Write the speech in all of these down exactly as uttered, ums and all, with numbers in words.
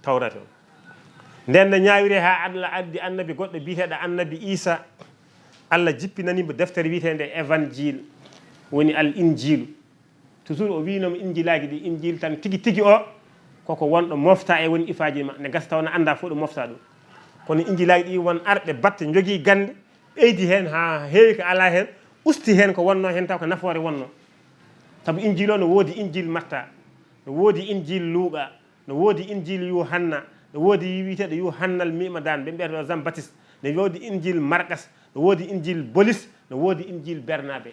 Tawrata o. Nden nde ñaawiri haa Allah addi annabi goɗɗo biyeteeɗo annabi Iisa, Allah jippinani mo deftere wiyeteende Evanjil, woni al Injiilu. Toujours o wiino mo Injilaaji ɗi, Injil tan tigi tigi o, koko wonɗo mofta e woni ifaaji ma, nde gasa taw na annda fof ɗo mofta ɗum. Kono Injilaaji ɗi won arɓe batte njogii gannde, ɓeydi heen haa heewi ko alaa heen, usti heen ko wonnoo heen taw ko nafoore wonnoo. Sabu Injil o no woodi Injil Matta, no woodi Injil Luuqa, no woodi Injil Yuhanna, no woodi wiyeteeɗo Yuhannal Mimadan, ɓe mbiyata ɗo Jean Baptiste, no woodi Injil Markas, no woodi Injil Bolis, no woodi Injil Bernabe.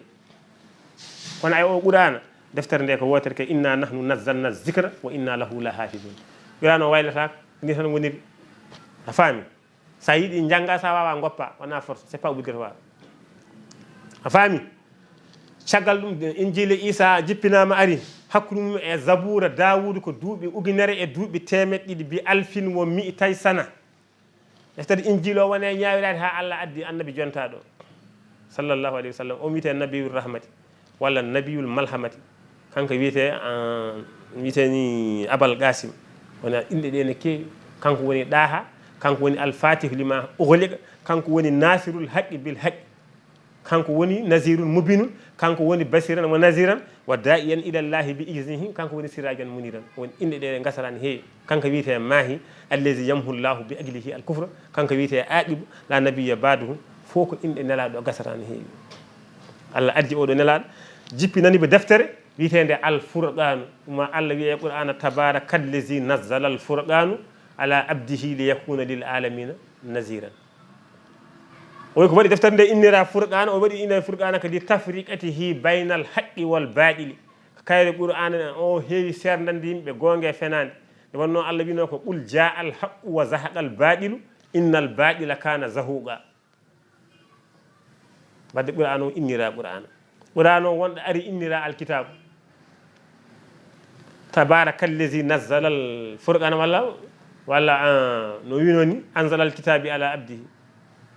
Kono ay o Qur'aana, deftere nde ko wootere ke, inna nahnu nazzalna zikra wa inna lahu lahafizun. Qur'aana o waylata ni tan woniri. A faami? Sa yiɗi njannga, sa wawa ngoppa, wona force, c'est pas obligatoire. A faami? Caggal ɗum, Injiila Iisa jippinaama ari, hakkunde mum e Zabuura Daawuuda ko duuɓi ujunere e duuɓi teemeɗe ɗiɗi bi alfin wo mi'itay sana. Deftere Injiila o woni e ñaawiraade haa Allah addi annabi jontaaɗo, sallallahu alayhi wa sallam. O wiyetee Nabiyul Rahmati, walla Nabiyul Malhamati. Kanko wiyetee, ah, wiyetee ni Abal Qasim. Wona inɗe ɗe ne keewi. Kanko woni Ɗaaha, kanko woni Al Fatih lima ughliqa, kanko woni Nasirul Haqqi bil Haqqi. Kanko woni Nazirun Mubinun, kanko woni Basiran wa Naziran, wa da'iyan ila Allahi bi iznihi, kanko woni Sirajan Muniran. Woni inɗe ɗe ngasaraani heewi. Kanko wiyetee Mahi, allazi yamhu Allahu bi ajlihi al kufra, kanko wiyetee Aqibu, la nabiyya ba'dahu, fof ko inɗe Nelaaɗo gasaraani heewi. Allah addi oɗo Nelaaɗo, jippinani mo deftere wiyeteende Al Furqaanu. Ɗum Allah wiye e Qur'aana, tabarakallazi nazzala al furqaanu ala abdihi liyakuna lil alamina naziran. O wi ko waɗi deftere nde innira Furqaana, o waɗi innira Furqaana kadi tafriqatihi baynal haqqi wal baɗili. Kayre Qur'aana o heewi seerdande yimɓe goonga e fenaande. Nde wonnoo Allah wiynoo ko, "Qul jaa al haqqu wa zahaqa al baɗilu, inna al baɗila kana zahuqa." Wadde Qur'aana o innira Qur'aana. Qur'aana o wonɗo ari innira alkitaabu. Tabarakallazi nazzala al furqana walla, walla, ah, no wiynoo ni, anzala al kitabi ala abdihi.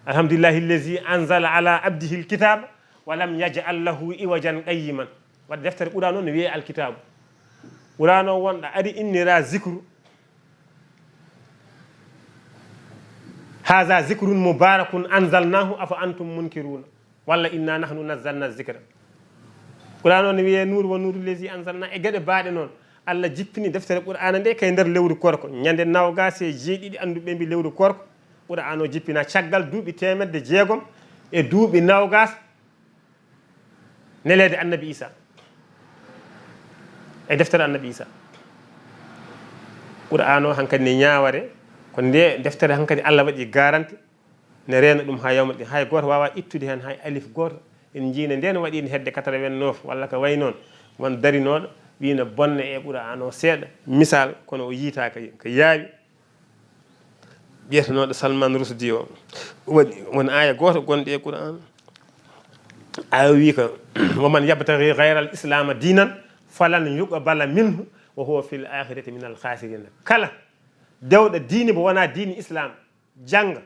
Alhamdulillahi allazi anzala ala abdihi al kitaba wa lam yaj'al lahu iwajan qayyiman. Wadde deftere Qur'aana o no wiyee alkitaabu. Qur'aana o wonɗo ari innira zikru. Haza zikrun mubarakun anzalnahu afa antum munkiruna. Walla inna nahnu nazzalna zikra. Qur'aana o no wiyee nuur wa nuuru lezi anzalna e geɗe baaɗe noon. Allah jippini deftere Qur'aana nde kay nder lewru korko. Ñande nawgaas e jeeɗiɗi annduɓe mbi lewru korko. Qur'aana o jippina caggal duuɓi teemedde jeegom e duuɓi nawgaas neleede annabi Isa. E deftere annabi Isa. Qur'aana o hankadi ne ñaaware, ko nde deftere hankadi Allah waɗi garanti, ne reena ɗum haa yawmal qiyama. Hay gooto waawa ittude heen hay alif gooto. En njii ne ndeen waɗi hedde quatre-vingt-neuf walla ko wayi noon. Won darinooɗo wii ne bonna e Qur'aana o seeɗa, misal, kono o yiitaaka ko yaawi. Biyetenooɗo Salman Rushdie o waɗi won aaya gooto gonɗo e Qur'an. Aaya wii ko, "Wa man yabtaghi ghayra al-islama dinan falan yuqbala minhu wa huwa fil akhirati min al-khasirin." Kala dewɗo diine mo wonaa diine Islam, jannga,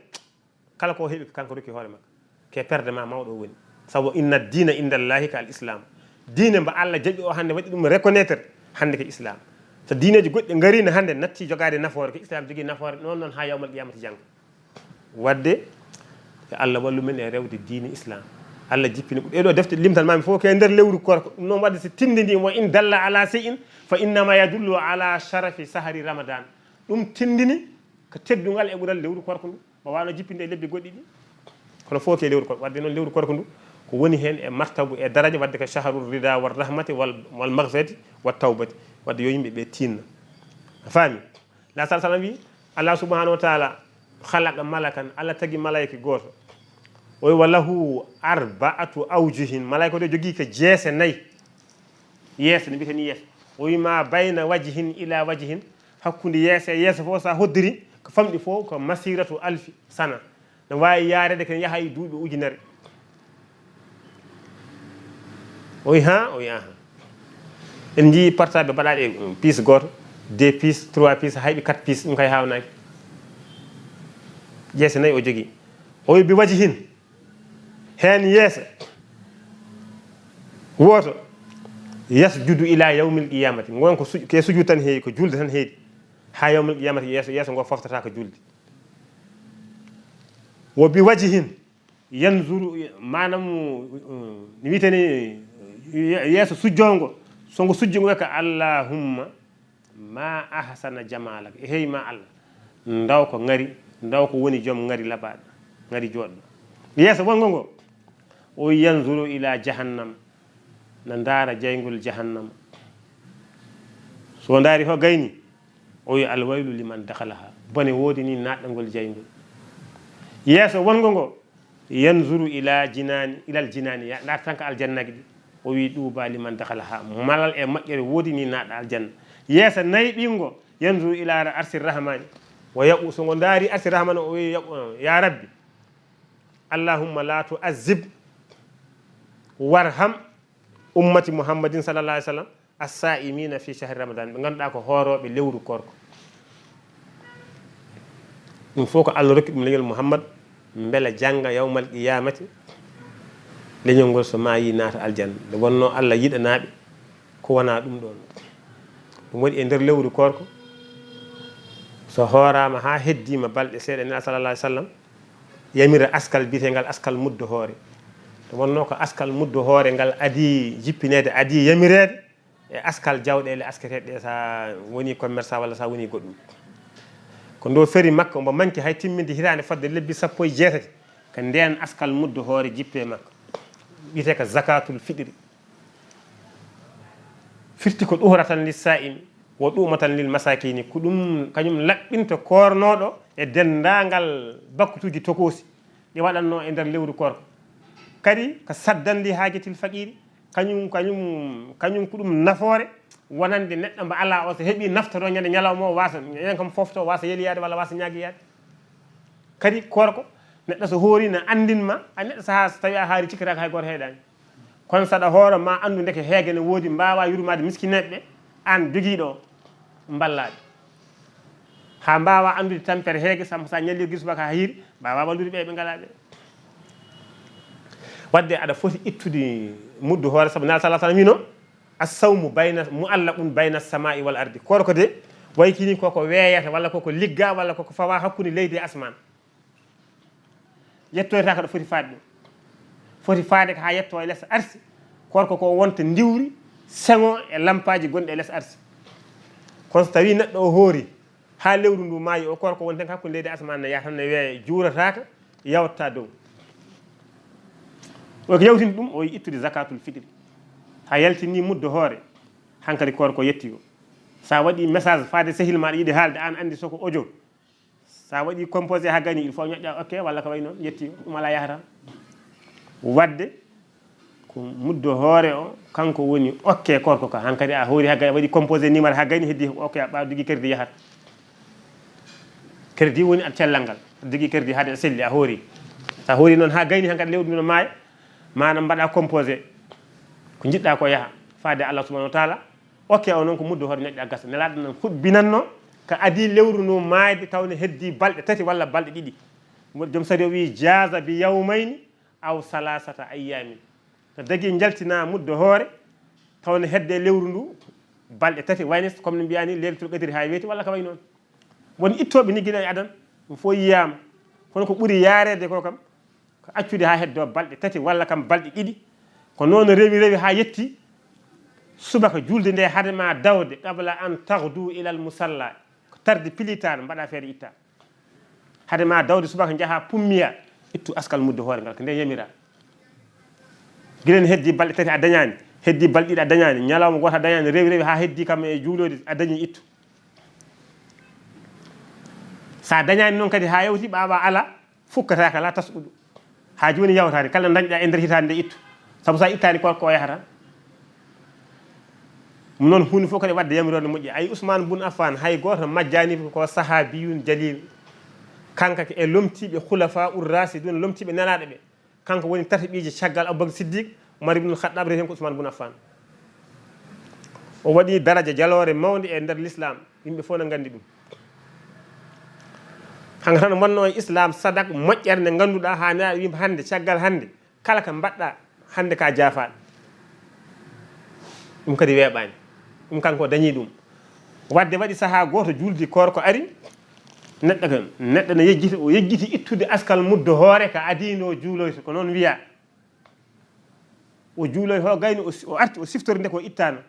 kala ko heɓi ko kanko rokki hoore makko. Ke perde ma mawɗo o woni. Sabu inna dina inda Allahi ka al Islam. Diine mba Allah jaɓi o hannde waɗi ɗum reconnaître hannde ko Islam. So diineeji goɗɗi ngariino hannde natti jogaade nafoore, ko Islam jogii nafoore, noon noon haa yawmal qiyamati janngo. Wadde yo Allah wallu men e rewde diine Islam. Allah jippini ɗee ɗoo defte limtan maami fof ko e nder lewru korko. Ɗum noon wadde so tindini wa in dalla ala shay'in fa innama yadullu ala sharafi sahri Ramadan. Ɗum tindini ko teddungal e ɓural lewru korko ndu. Mo waawno jippinde e lebbi goɗɗi ɗi. Kono fof ke lewru korko. Wadde noon lewru korko ndu ko woni heen e martabu e daraja, wadde ko shahrul rida wal rahmati wal, wal maghfirati wat tawbati. Wadde yo yimɓe ɓe tinno. A faami? La sal salam wi, Allah subhanahu wa taala khalaqa malakan, Allah tagi malayka gooto. O wi, "Wa lahu arba'atu awjuhin." Malayka o de jogii ko jeese nayi. Yeeso, no mbiyeten ni yeeso. O wi, "Ma bayna wajhin ila wajhin." Hakkunde yeeso e yeeso fof, so a hoddiri, ko famɗi fof, ko masiratu alfi sana. No waawi yaareede, ko yaha e duuɓi ujunere. O wi, "Ha?" O wi, "Aha." En njii portable baɗaaɗe, um, piece gooto, deux piece, trois piece, hayɓe quatre piece, ɗum kay haawnaaki. Jeese nayi o jogii. O wi, "Bi wajhin." Heen yeeso wooto, "Yasjudu ila yawmil qiyamati." Ngon ko suj-, ke sujuud tan heewi, ko julde tan heedi. Ha yawmal qiyamata, yeeso, yeeso ngo foftata ko julde. Wo bi wajihin yanzuru, maanaam, uh, no wiyetee ni, ye-, yeeso sujjoongo, so ngo sujji ngo wiya ka, "Allahumma ma ahsana jamalak." E hey ma Allah, ndaw ko ngari, ndaw ko woni joom ngari laɓaaɗo, ngari jooɗɗo. Yeeso wonngo ngo, o yanzuru ila jahannam, na ndaara jayngol jahannama. So ndaari ho gayni, o wi, "Alwaylu liman dakhalaha." Bone woodi ni naatɗangol jayngol. Yeeso wonngo ngo, yanzuru ila jinani, ilal jinani, ya, ndaarta tan ko aljannaji ɗi. O wi, "Duuba liman dakhalaha." Malal e moƴƴere woodi ni naatɗa aljanna. Yeeso nayɓingo, yanzuru ila arsi rahmani. O yaɓu, so ngo ndaari arsi rahmani, o wi, yaɓu, "Ya Rabbi, Allahumma la tu'azzib warham ummati Muhammadin sallallahu alaihi wasallam, as-sa'imina fi shahri Ramadan." Ɓe ngannduɗaa ko hoorooɓe lewru koorko. Ɗum fof ko Allah rokki ɗum leñol Muhammad, mbela jannga yawmal qiyamati, leñol ngol so maayi naata aljanna. Nde wonnoo Allah yiɗanaaɓe ko wonaa ɗum ɗoon. Ɗum waɗi e nder lewru koorko, so hooraama haa heddiima balɗe seeɗa, Nelaaɗo sallallahu alaihi wasallam yamira askal biyetengal askal muddo hoore. Nde wonnoo ko askal muddo hoore ngal adii jippineede, adii yamireede e askal jawɗeele asketeeɗe ɗe, so a woni commerçant walla so a woni goɗɗum. Ko ndo feri Makka, omo manki hay timminde hitaande fodde lebbi sappo e jeetati, ko ndeen askal muddo hoore jippi e Makka. Wiyetee ko zakatul fitri. Firti ko ɗuhratan lis-sa'imi wa tu'matan lil masakini. Ko ɗum, kañum laɓɓinta koornooɗo e denndaangal bakkutuuji tokoosi ɗi waɗatnoo e nder lewru koorko. Kadi ko saddan li haajatil faqiiri, kañum, kañum, kañum ko ɗum nafoore wonande neɗɗo mbo alaa o, so heɓii naftoro ñande ñalawma o, waasa, enen kam fofto, waasa yeliyaade walla waasa ñaagiyaade. Kadi koorko, neɗɗo so hoori na anndin ma, a neɗɗo sahaa so tawi a haari cikkataaka hay gooto heeɗaani. Kono saɗa hooro ma anndu ndeke heege ne woodi, mbaawa yurmaade miskineeɓe ɓe, aan jogiiɗo o, mballaaɓe. Haa mbaawa anndude tampere heege, sam-, sa ñalli gir subaka haa hiiri, mbaawa wallude ɓe ɓe ngalaa ɓe. Wadde aɗa foti ittude muddu hoore, sabu Nelaaɗo sallallahu alaihi wasallam wino, "As-sawmu bayna, mu'allaqun bayna as-sama'i wal ardi." Koorko de, way kini koko weeyata, walla koko ligga, walla koko fawa hakkunde leydi e asmaan. Yettoyta ko ɗo foti faade ɗum. Foti faade ko haa yetto e les arsi. Koorko ko wonta ndiwri, seŋo e lampaaji gonɗi e les arsi. Kono so tawi neɗɗo o hoori haa lewru ndu maayi, o koorko woni tan ko hakkunde leydi e asmaan, ne yaha tan ne weeya, juurataaka, yawta dow. O ko yawtini ɗum, o yi ittude zakatul fitri. Haa yaltini muddo hoore, hankadi koorko yetti o. Sa waɗi message faade sehil ma, aɗa yiɗi haalde, aan anndi soko audio. Sa waɗi composé haa gayni, il faut ñoƴƴa ok walla ko way noon, yetti o, ɗum alaa yahata. Wadde ko muddo hoore o, kanko woni ok koorko ka. Hankadi a hoori haa gayni, a waɗi composé numéro haa gayni, heddi ok, a ɓaawa digi crédit yahata. Crédit woni a cellal ngal, digi crédit haade a selli, a hoori. Sa hoori noon haa gayni, hankadi lewru ndi no maaya, maanaam mbaɗa composé ko njiɗɗa ko yaha faade Allah subhanahu wa taala. Ok, o noon ko muddo hoore ñoƴƴa gasa. Nelaaɗo noon huɓɓinanno ka adii lewru ndu maayde, tawne heddi balɗe tati walla balɗe ɗiɗi. Mo-, joom sari o wii, "Jaaza bi yawmayni aw salasata ayyamin." No dagi jaltina muddo hoore, tawne hedde lewru ndu balɗe tati, wayne comme no mbiyaa ni, Leylatul Qadri haa weeti walla ka way noon. Won ittooɓe ni gila e adan, ɗum fof yiyaama. Kono ko ɓuri yaareede ko kam, ko accude haa heddoo balɗe tati walla kam balɗe ɗiɗi. Ko noon rewi rewi haa yetti subaka julde nde, hade ma dawde, qabla an taghdu ilal musalla, ko tarde pilitar mbaɗa feere itta. Hade ma dawde subaka njaha pummiya, ittu askal muddo hoore ngal, ko nde yamira. Gilen heddi balɗe tati a dañaani, heddi balɗe ɗiɗi a dañaani, ñalawma gooto a dañaani, rewi rewi haa heddi kam e juulode a dañi, ittu. Sa dañaani noon kadi haa yawti, ɓaawa ala, fukkata kala tasɗuɗo. Haa jooni yawtaani, kala dañɗa e nder hitaande nde ittu. Sabu sa ittaani ko, ko yahata. Ɗum noon huunde fof kadi wadde yamiroode moƴƴi. Ay Usmaan bun Affaan, hay gooto majjaani ko sahaabiyun jalil. Kanko ko e lomtiiɓe khulafa ur rasidun, lomtiiɓe nelaaɗo ɓe. Kanko woni tataɓiijo caggal Abubakar Siddiq, Umar ibnul Khattab, rewten ko Usmaan bun Affaan. O waɗi daraja, jaloore mawnde e nder Lislaam. Yimɓe fof no nganndi ɗum. Hannga tan wonno e Islaam sadak moƴƴere nde ngannduɗaa haa ne wimba hannde, caggal hannde, kala ko mbaɗɗa hannde ka jaafaaɗo. Ɗum kadi weeɓaani. Ɗum kanko o dañi ɗum. Wadde waɗi sahaa gooto, juuldi koor ko ari, neɗɗo kam, neɗɗo ne yejjiti, o yejjiti ittude askal muddo hoore ka adii nde o juuloyta, ko noon wiyaa. O juuloy ho gayni, o si-, o arti, o siftori nde ko ittaano.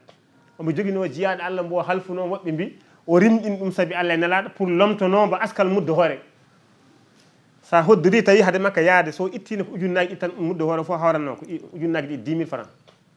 Omo joginoo jiyaaɗo Allah mbo halfunoo, woɓɓe mbi o rimɗini ɗum sabi Allah e Nelaaɗo pour lomtonoo mbo askal muddo hoore. So a hoddiri tawi hade makka yaade, so ittiino ko ujunnaaji ɗiɗi tan, muddo hoore fof hawranno ko i-, ujunnaaji ɗiɗi, dix mille francs.